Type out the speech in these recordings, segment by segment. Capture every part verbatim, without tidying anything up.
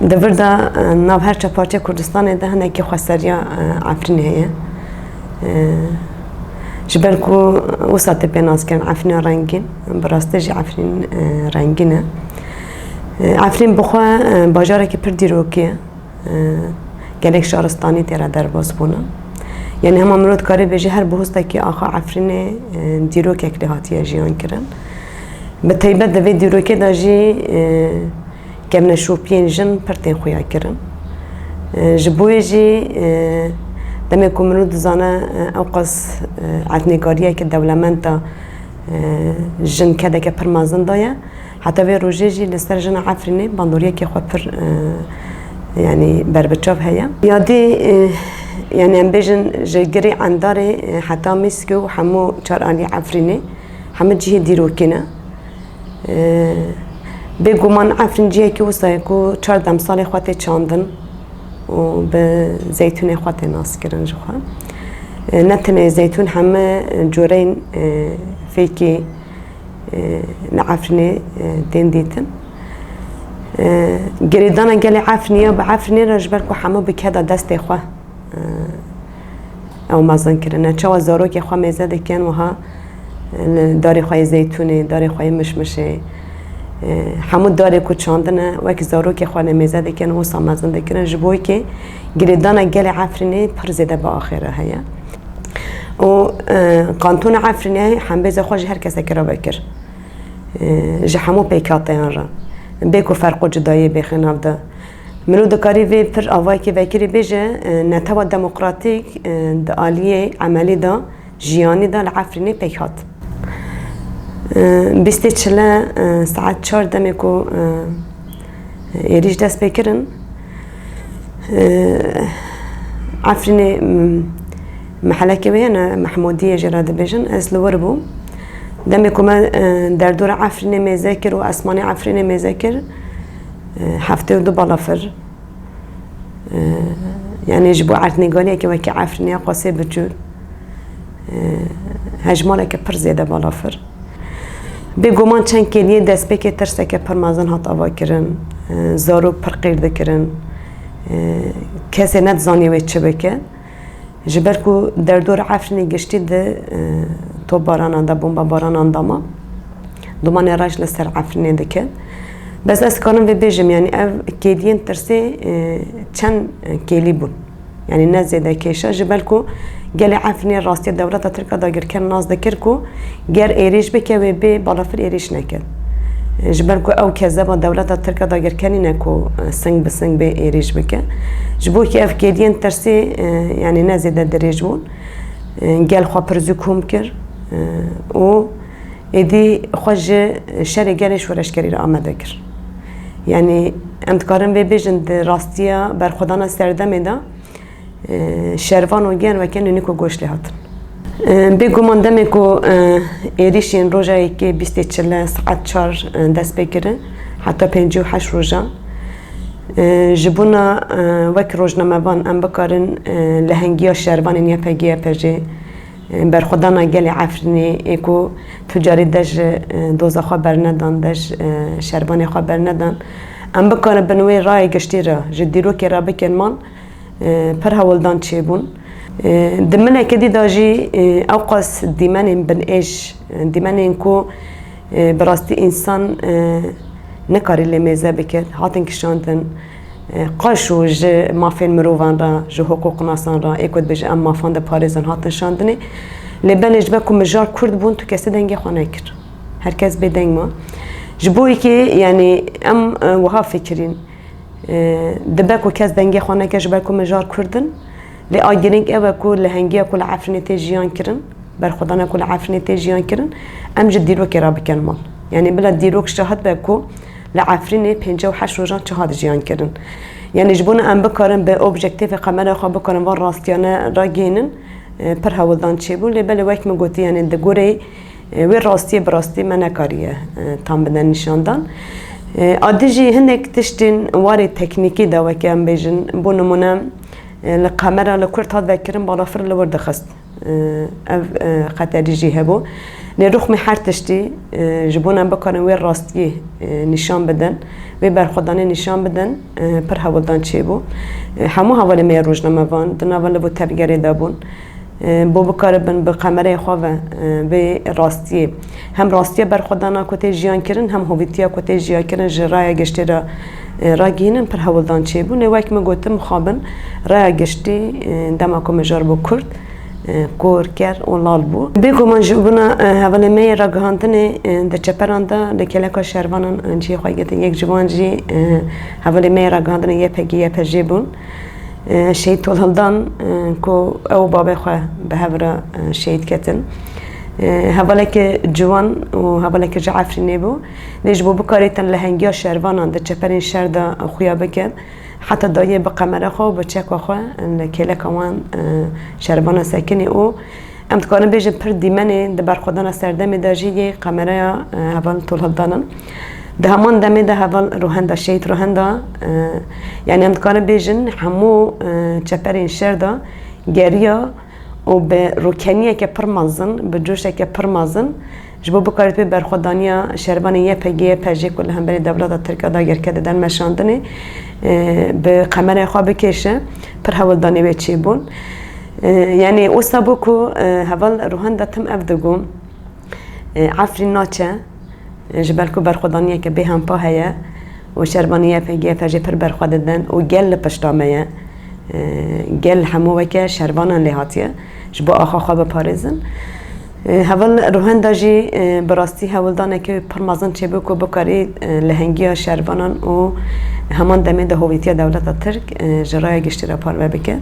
Di vir de, e, nav her çar parçeyê Kurdistanê de hinekî xweseriya, e, Efrînê heye. E, ji ber ku wisa tê pê nas kirin Efrîna rengîn, bi rastî jî Efrîn, e, rengîn e. E, Efrîn bi xwe, e, bajarekî pir dîrokî ye. E, gelek şaristanî tê re derbas bûne. Yanî hema mirov dikarî bêje her bihustekî axa Efrînê, e, dîrokek lê hatiye jiyan kirin. Bi teybet di vê dîrokê de jî, e, kevneşopiyên jin pir tên xuya kirin. E, ji bo wê jî, e, demê ku mirov dizane, e, ewqas, e, erdnîgariyeke dewlemend de, e, jin kedeke pir mezin daye. Heta vê rojê jî li ser jina Efrînê bandoriyekê xwe pir, e, yanî berbiçav heye. Ya dî, e, yanî em bêjin ji girê Endarê, e, heta Mîskê û hemû çar alî Efrînê, hemû cihê dîrokî ne. E, bêguman Efrîn cihekî wisa ye ku çar demsalê xwe tê çandin û bi zeytûnê xwe tê naskirin ji xwe. E, ne tenê zeytûn, heme cureyên, e, fêkî, e, li Efrînê, e, tên dîtin. E, girêdana gelê Efrînê ya bi Efrînê re ji ber ku hemû bi keda destê xwe, e, ew mezin kirine. Çawa zarokê xwe mêze dikin, wiha, e, li darê xwe yê zeytûnê, darê xwe yê mişmişê, e, hemû darê ku çandine, wek zarokê xwe lê mêze dikin, wisa mezin dikirin. Ji bo yekê girêdana gelê Efrînê pir zêde bi axê re heye. Û, e, kantona Efrînê hembêza xwe ji her kesekî re vekir. E, ji hemû pêkhateyan re. Bê ku ferq û cudayî bêxe nav de. Mirov dikarî vê pir avayekî vekirî bêje, e, netewa demokratîk, e, di aliyê emelî de, jiyanî de li Efrînê pêk hat. E, bîstê çile, e, saet çar demê ku, e, êrîş dest pê kirin, e, Efrînê, m-, mehelekê wê hene, Mehmûdiyê jê re dibêjin, ez li wir bûm. Demê ku me, e, derdora Efrînê mêze kir û esmanê Efrînê mêze kir, e, heftê û du balafir. E, yanî ji bo erdnîgariyeke wekî Efrînê ya qasê biçûk, e, hejmareke pir zêde balafir. Bêguman çend kêliyê destpêkê tirseke pir mezin hat avakirin. E, zarok pir qîr dikirin. E, kesê nedizanî wê çi bike. Ji ber ku derdora Efrînê giştî di, e, topbaranan de, bombabaranan de ma, dumanê reş li ser Efrînê dike. Bes ez karim vê bêjim, yanî ev kêliyên tirsê, e, çend, e, kêlî bûn. Yanî ne zêde kêşe, ji ber ku gelê Efrînê rastiya dewleta Tirk a dagirker nas dikir ku ger êrîş bike wê bê balafir êrîş neke. Ji ber ku ew kezeba dewleta Tirk a dagirker nîne ku, e, sing bi sing bê êrîş bike. Ji bo ku ev kêliyên tirsê, e, yanî ne zêde dirêj bûn. E, gel xwe pir zû kom kir, e, û êdî xwe ji şerê gelê şoreşgerî re amade kir. Yanî em dikarin vê bêjin di rastiya berxwedana serdemê de, e, şervan û gel weke nûnî ku goş lê hatin. E, bêguman demê ku, e, êrîşên roja yekê bîstê çile saet çar, e, dest pê kirin, heta pêncî û heşt rojan, e, ji bona, e, wek rojnamevan em bikarin, e, lehengiya şervanên Y P G Y P G, e, berxwedana gelê Efrînê ê ku tu carî dest ji, e, doza xwe bernedan, dest ji, e, şervanê xwe bernedan, em bikarin bin wê rayê giştî re ji dîrokê re bikin man, e, pir hewldan çêbûn. E, di milekê dî de jî, e, ewqas dîmenên binêj, e, dîmenên ku, e, bi rastî însan, e, nikarî lê mêze bike, hatin kişandin. E, qaşo ji mafên mirovan re, ji hiqûqnasan re, ê ku dibêje em mafan diparêzin, hatin şandinê. Lê belê ji ber ku mijar Kurd bûn, tu kesê dengê xwe nekir. Her kes bêdeng ma. Ji bo yekê, yanî em, e, wiha fikirîn. E, dibe ku kes dengê xwe neke ji ber ku mijar Kurd in. Lê a girîng ew e ku lehengiya ku li Efrînê tê jiyan kirin, berxwedana ku li Efrînê tê jiyan kirin, em ji dîrokê re bikin mal. Yanî bila dîrok şahid be ku li Efrînê pêncî û heşt rojan çi hat jiyan kirin. Yanî ji bona em bikarin bi objektîfê qemera xwe bikarin van rastiyane ragihînin, e, pir hewldan çêbû. Lê belê wek min gotî, yanî di goreyê, e, wê rastiyê bi rastî me nekariye, e, tam bide nîşandan. E, a dî jî hinek tiştên warê teknîkî de weke em bêjin, bo nimûne, e, li qemera li Kurd hat vekirin balafir li wir dixist. E, ev, e, xeterî jî hebû. Lê rûxmê her tiştî, e, ji bona em bikarin wê rastiyê, e, nîşan bidin, Vê berxwedanê nîşan bidin, e, pir hewldan çêbû. E, hemû hevalê me yê rojnamevan di nava liv û tevgerê de bûn. E, bo bikaribin bi kamerayê xwe ve, e, vê rastiyê, hem rastiya berxwedana ku tê jiyan kirin, hem hovîtiya ku tê jiyan kirin ji raya giştî re, e, ragihînin, pir hewldan çêbûn. Lê wek min gotin, mixabin raya giştî, e, dema ku mijar bû kurt, e, kor, ker û lal bû. Bêguman ji bona, e, hevalê me yê ragihandinê, e, di çeperan de li kêleka şervanan, e, cihê xwe girtin. Yek ji wan jî, e, hevalê me yê ragihandinê Y P G Y P J bûn. E, Şehîd Tolhildan, e, ku ew û babê xwe bi hev re, e, şehîd ketin. E, hevaleke ciwan û hevaleke ji Efrînê bû. Lê ji bo bikarîtin lehengiya şervanan di çeperên şer de xuya bikin, heta dayê bi qemera xwe û bi çeka xwe li kêleka wan, e, şervana sekinî û em dikarin bêjin pir dîmenê di berxwedana serdemê de jî yê qemeraya, e, heval Tolhildan in. Di heman demê de heval Ruhenda, Şehîd Ruhenda, e, yanî em dikarin bêjin hemû, e, çeperên şer de geriya û bi rûkeniyeke pir mezin, bi coşeke pir mezin, ji bo bikarît vê berxwedaniya şervanê Y P G Y P J ku li hemberî dewleta Tirk a dagirker didin meşandinê, e, bi qemerê xwe bikêşe, pir hewldanê wê çêbûn. E, yanî wisa bû ku, e, heval Ruhenda tim ev digot, e, Efrîn naçe, e, ji ber ku berxwedaniyeke bêhempa heye û şervanê Y P G Y P J pir berxwe didin û gel li pişta me ye. E, gel hemû weke şervanan lê hatiye ji bo axa xwe biparêzin. E, heval Ruhenda jî, e, bi rastî hewldaneke pir mezin çêbû ku bikarî, e, lehengiya şervanan û heman demê de hovîtiya dewleta Tirk, e, ji raya giştî re parve bike.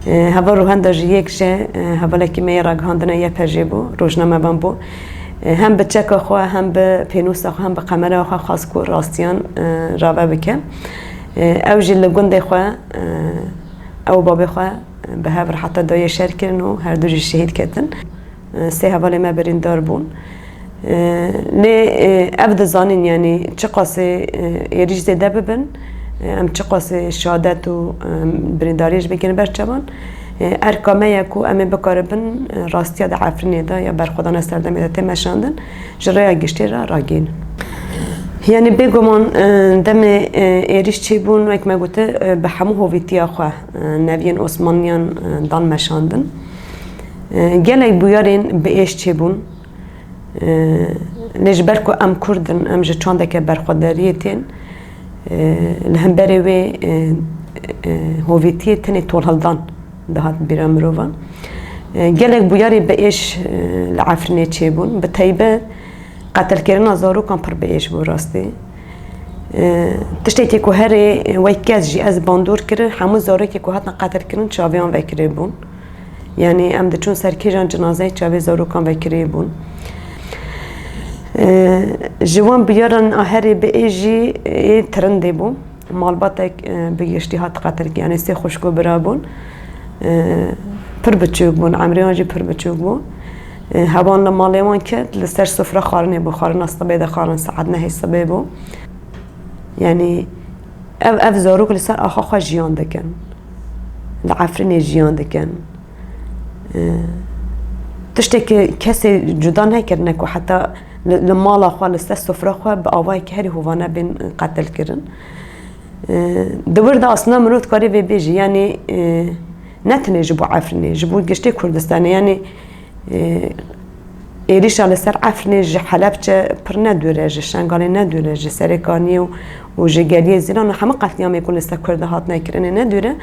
E, heval Ruhenda jî yek ji, e, hevalekî me yê ragihandinê Y P J bû, rojnamevan bû. E, hem bi çeka xwe, hem bi pênûsa xwe, hem bi qemera xwe xwest ku rastiyan, e, rave bike. E, ew jî li gundê xwe, e, ew û babê xwe, e, bi hev re heta dayê şer kirin û her du jî şehîd ketin. E, sê hevalê me birîndar bûn. E, lê, e, ev dizanin, yanî çiqasê, e, êrîş zêde bibin, e, em çiqasê şadet û, e, birîndariyê ji bikin ber çavan, e, erka me ye ku em ê bikaribin, e, rastiya di Efrînê de ya berxwedana serdemê de tê meşandin, ji rêya giştî re ragihînin. Yanî bêguman, e, demê, e, êrîş çêbûn, wek me gote, e, bi hemû hovîtiya xwe, e, neviyên Osmaniyan, e, dan meşandin. E, gelek bûyerên bi êş çêbûn. E, lê ji ber ku em Kurd in, em ji çandeke berxwedariyê tên, e, li hemberê wê, e, e, hovîtiyê tenê Tolhildan dihat bîra mirovan. E, gelek bûyerê bi êş, e, li Efrînê çêbûn. Bi teybet qetilkirina zarokan pir bi êş bû rastî. E, tiştekî ku herê wek kes jî ez bandor kirin, hemû zarokê ku hatin qetilkirin çaviyan vekirî bûn. Yanî em diçûn ser kêjan cinazeyê çavê zarokan vekirî bûn. E, ji wan bûyeran a herê bi êş jî ê tirindê bû. Malbatek, e, bi giştî hat qetilkirin, yanî sê xwişk û bira bûn. E, pir biçûk bûn, emrê wan jî pir biçûk bû. E, hewan li malê wan ket, li ser sufre xwarinê bû, xwarina sibê de xwarin saet nehê sibê bû. Yanî ev, ev zarok li ser axa xwe jiyan dikin. Li Efrînê jiyan dikin. E, tiştekî kesê cuda nekirine ku heta li, li mala xwe, li ser sofra xwe bi awayekî herî hovane bên qetil kirin. E, di wir de aslında mirov dikarî vê bêjî, yanî, e, ne tenê ji bo Efrînê, ji bo giştê Kurdistanê, yanî, e, êrîşa li ser Efrînê ji Helebçe pir ne dûr e, ji Şengalê ne dûr e, ji Serêkaniyê û, û ji Geliyê Zîlan û hemû qetlîamê ku li ser Kurda hatine kirinê ne dûr e.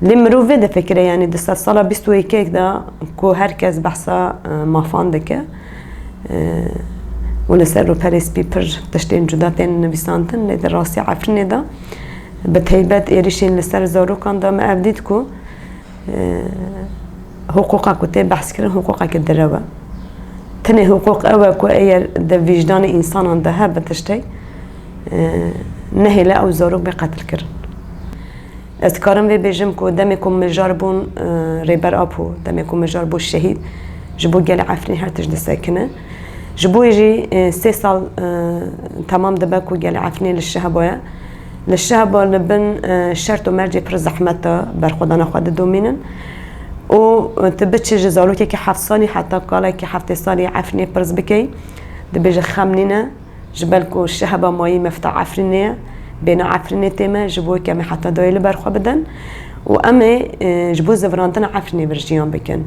Lê mirov vê difikire, yanî di sedsala bîst û yekek de ku her kes behsa, e, mafan dike, e, û li ser rûperê spî pir tiştên cuda tên nivîsandin, lê di rastiya Efrînê de bi teybet êrîşên li ser zarokan de me ev dît ku, e, hiqûqa ku tê behs kirin hiqûqeke direw e. Tenê hiqûq ew e ku eger di vîjdanê însanan de hebe tiştek, e, nehêle ew zarok bê qetilkirin. Ez dikarim vê bêjim ku demê ku mijar bûn, e, Rêber Apo, demê ku mijar bû şehîd, ji bo gelê Efrîn her tişt disekine. Ji bo wê jî, e, sê sal, e, temam dibe ku gelê Efrînê li Şehba ye. Li Şehba li bin, e, şert û mercê pir zehmet de berxwedana xwe didomînin. Û, e, tu biçî ji zarokekî heft salî heta kalekî heftê salî Efrînê pirs bikey, dibêje xem nîne. Ji ber ku şeheba mayî mefta Efrînê ye, bêhna Efrînê tê me, ji bo ke em ê heta dayê li ber xwe bidin û em ê, e, ji bo zivirandina Efrînê vir jiyan bikin.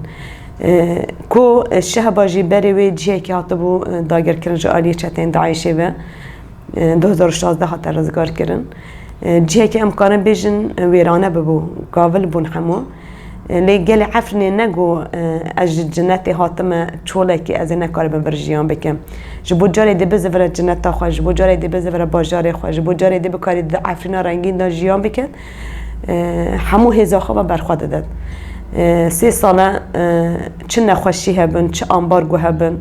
E, ku, e, şeheba jî berê wê cihekî hatibû, e, dagirkirin ji aliyê çeteyên DAIŞê ve, e, du hezar û şazdeh hate rizgar kirin. E, cihekî em karin bêjin, e, wêrane bibû, gavil bûn hemû. Lê gelê Efrînê ne got, e, ez ji cinetê hatime çolekî, ez ê nekaribim vir jiyan bikim. Ji bo carê dê bizivire cineta xwe, ji bo carê dê bizivire bajarê xwe, ji bo carê dê bikarî di Efrîna rengîn de jiyan bikin. E, hemû hêza xwe ve berxwe didin. E, sê sal e, e, çi nexweşî hebin, çi ambargo hebin,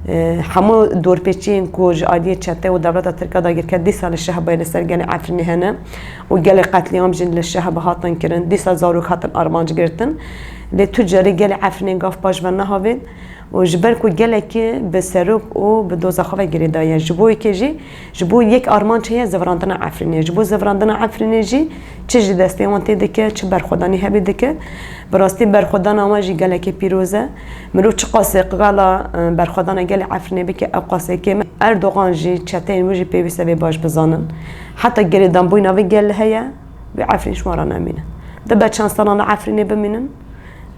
e, hemû dorpêçiyên ku ji aliyê çete û dewleta Tirk a dagirker dîsa li şehbayê li ser gelê Efrînê hene. û gelek qetlîam jî li şeheba hatin kirin. Dîsa zarok hatin armanc girtin. Lê tu carî gelê Efrînê gav paş ve nehavên û ji ber ku gelekî bi serok û bi doza xwe ve girêdayî ye. Ji bo yekê jî, ji bo yek armanc heye, zivirandina Efrînê. Ji bo zivirandina Efrînê jî çi ji destê wan tê dike, çi berxwedanî hebî dike. Bi rastî berxwedana wan jî gelekî pîroz e. Mirov çiqasê qala, e, berxwedana gelê Efrînê bike, ew qasê kêm e. Erdogan jî, çeteyên wî jî pêwîst e vê baş bizanin. Heta girêdanbûyîna vê gel heye, wê Efrîn ji wan re nemîne. Dibe çend salan li Efrînê bimînin,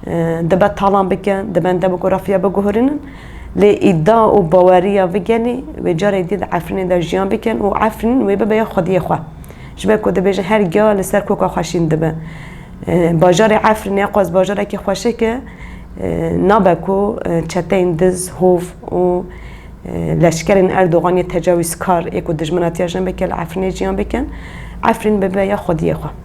e, dibe talan bike, dibe demografî biguherînin. Lê îdia û baweriya vê gelê wê carê dî di Efrînê de jiyan bikin û Efrîn wê bibe ya xwediyê xwe. Ji ber ku dibêjin her giya li ser koka xwe şîn dibe. E, bajarê Efrînê qas bajarekî xweşik e, e, nabe ku, e, çeteyên diz, hov û, e, leşkerên Erdoganê tecawîzkar ê ku dijminatiya jin bike li Efrînê jiyan bikin. Efrîn bibe ya xwediyê xwe.